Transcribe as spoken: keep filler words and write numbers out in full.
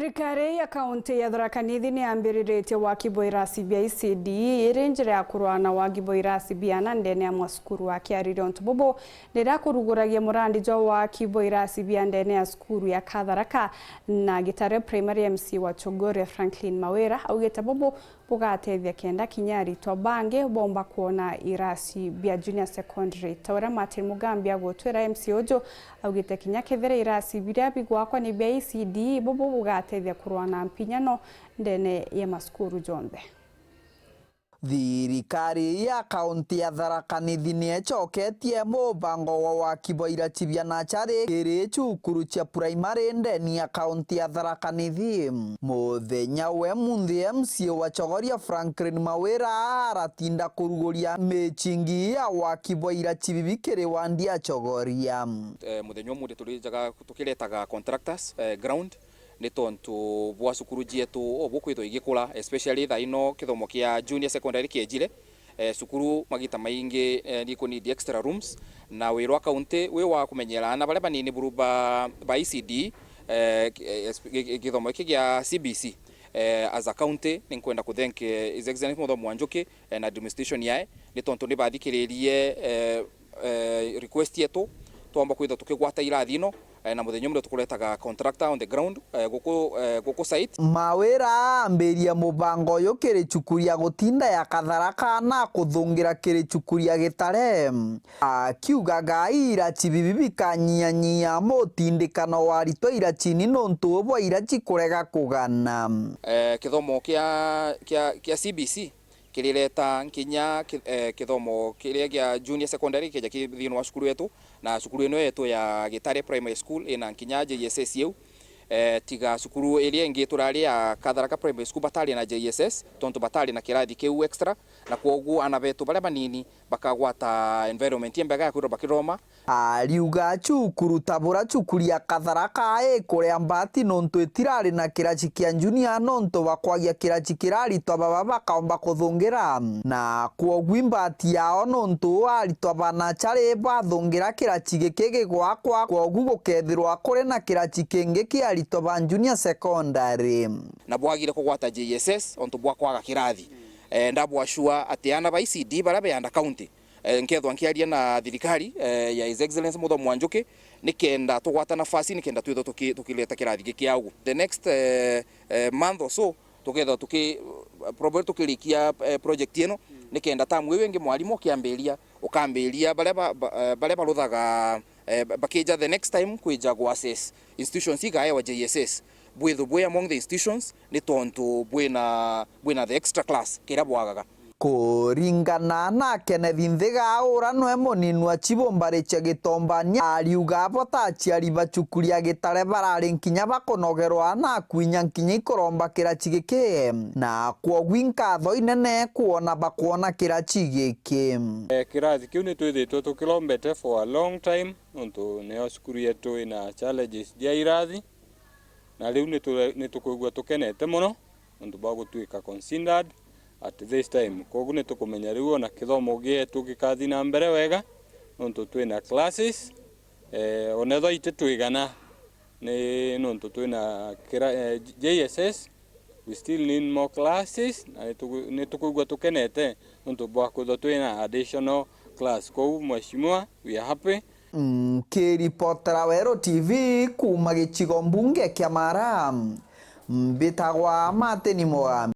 Thirikari ya kaunti ya Tharaka Nithi ni yambiriritie waki bwa irasi bia E C D iri njira ya kurwa na waki bwa irasi biana ndene ya masukuru. Akiariria untu bubu riria akuruguragia murandi jwa waki bwa irasi bia ndene ya sukuru ya Katharaka na Gitare Primary, M C A wa Chogoria Franklin Mawira augite bubu bugatethia kenda kinya aritwa bangi bomba kwona irasi bia junior secondary. Ta uria Martin Mugambi agutwira, M C A uju augite kinya kethira irasi biria bigwakwa ni bia E C D, bubu bugatethia kurwa na mpinyano ndene ya masukuru jonthe. Thirikari ya kaunti ya Tharaka Nithi ni icoketie mubango wa waki bwa irasi bia nachari kiri cukuru cia primary ndeni ya kaunti ya Tharaka Nithi. Muthenya we munthi, M C A wa Chogoria Franklin Mawira aratinda kuruguria michingi ya waki bwa irasi bibi kiri wandi ya Chogoria. Eh, muthenya umunthi turijaga tukiretaga contractors, eh, ground, ni tontu bwa cukuru cietu o bukwithwa igikura, especially thaa ino kithomo kia junior secondary kiejire. Eh, cukuru magita maingi, eh, ni ikunidi extra rooms, na wira wa county wi wa kumenyera aana baria banini buru ba, ba E C D, eh, ki-, eh, gi-, gi-, githomo giki gia C B C. Eh, as a county, ni nkwenda ku thank, eh, His Excellency Muthomi wa Njuki, eh, na administration yae, ni tontu ni bathikiririe, eh, eh, request yetu, twamba kwithwa tukigwata irathi ino, eh, na muthenya umwe tukuretaga contractor on the ground, eh, guku, eh, guku site. Mawira aambiria mubango uyu kiri cukuru ya gutinda ya Katharaka na kuthungira kiri cukuru ya Gitare, akiugaga irasi bibi bikanyianyia mutindikano wa aritwa irasini nontu bwa irasi kurega kugana. Eh, kithomo kia, kia, kia C B C kirireta nkinya ki-, eh, kithomo kiria gia junior secondary kija ki thiini wa cukuru yetu, na cukuru ino yetu ya Gitare Primary School ina nkinya J S S iu. Eh, tiga cukuru iria ingi turari ya Katharaka Primary School batari na J S S, tontu batari na kirathi kiu extra, na kwoguo aana betu baria banini bakagwata environment imbega ya kwithirwa bakithoma. Ariuga cukuru ta bura cukuru ya Katharaka ikuria mbati nontu itirari na kiraci kia junior nontu bwa kwagia kiraci kiria aritwa baba bakaomba kuthungira, na kwogu imbati yao nontu aritwa ba nachari bathungira kiraci giki gigwakwa, kwogu gukethirwa kuri na kiraci kingi kia aritwa ba junior secondary. Na bwagire kugwata J S S ontu bwa kwaga kirathi. Eh, ndabwa sure ati aana ba E C D baria be under county, eh, nkethwa nkiaria na thirikari, eh, ya His Excellency Muthomi wa Njuki, nikenda tugwata nafasi, nikenda twithwa tuki-, tukireta kirathi giki au. The next, eh, eh, month or so, tukethwa tuki-, probably tukirikia, eh, project ino, nikenda term iu ingi mwarimu ukiambiria, ukambiria baria ba-, ba-, eh, baria baruthaga, eh, ba-, bakija the next time kwija gwa assess institutions igaewa J S S. Bwithwe bwi among the institutions, ni tontu bwina, bwina the extra class kiria bwagaga. Kuringana na Kenneth Nthiga, ura nwe munini wa Chibo mbari cia Gitombania, ariuga abo ta aciari ba cukuru ya Gitare barari nkinya bakunogerwa na kwinya nkinya ikuromba kiraci giki, na kwogu inkatho inene kwona bakwona kiraci giki. Eh, kirathi kiu ni twithitwe tukirombete for a long time, nontu niyo cukuru yetu ina challenges cia irathi. Na riu nitu-, nitukwigua tukenete mono nontu bwa gutuika considered at this time. Kwogu nitukumenya riu ona kithomo gietu gikathi na mbere wega, nontu twina classes, eh, ona ethwa iti twigana, ni nontu twina kira-, eh, J S S, we still need more classes, na nituku-, nitukwigua tukenete nontu bwa kwithwa twina additional class. Kwogu, Mheshimiwa, we are happy. Nkiripotera Weru T V kuuma gicigo mbunge kia Mara, mbitagwa Martin Mugambi.